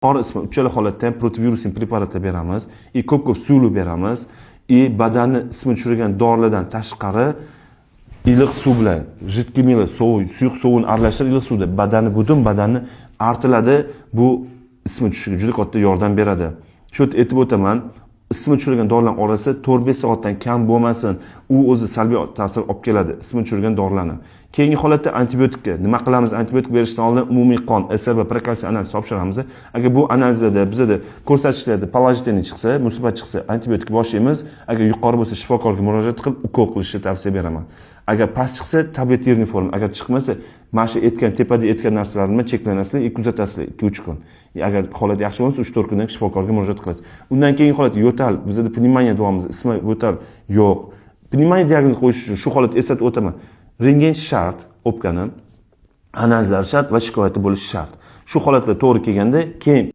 Qor isitma, uchala holatda ham противовирусный preparatlar beramiz и ko'p ko'p suyuqlik beramiz. И badanni isitma tushirgan dorilardan tashqari iliq suv bilan, жидкий мыло, sovuq, suyuq suvini aralashtirib, iliq suvda badanni, butun badanni artiladi. Bu isitma tushishiga juda katta yordam beradi. Shu yerda aytib o'taman, isitma tushirgan dorilar orasi 4-5 soatdan kam bo'lmasin, u o'zi salbiy ta'sir olib keladi, isitma tushirgan dorilarni. Keyingi holatda antibiotikka nima qilamiz? Antibiotik berishdan oldin umumiy qon, СРБ, прокальций analiz topshiramiz. Agar bu analizlarda bizada ko'rsatkichlarda положительный chiqsa, musbat chiqsa, antibiotik boshlaymiz. Agar yuqori bo'lsa, shifokorga murojaat qilib, ukol qilishni tavsiya beraman. Agar past chiqsa, таблетированный форма. Agar chiqmasa, mana shu aytgan, tepada aytgan narsalarim bilan cheklanasizlar и kuzatasizlar 2-3 kun. Agar holat yaxshi bo'lmasa, 3-4 kundan keyin shifokorga murojaat qilasiz. Undan keyingi holat yo'tal. Bizada pnevmoniya deyapmiz, isitma, yo'tal yo'q. Pnevmoniya diagnoz qo'yish uchun, shu holatda eslatib o'taman, rentgen shart, o'pkani analizlar shart va shikoyati bo'lishi shart. Shu holatlar to'g'ri kelganda keyin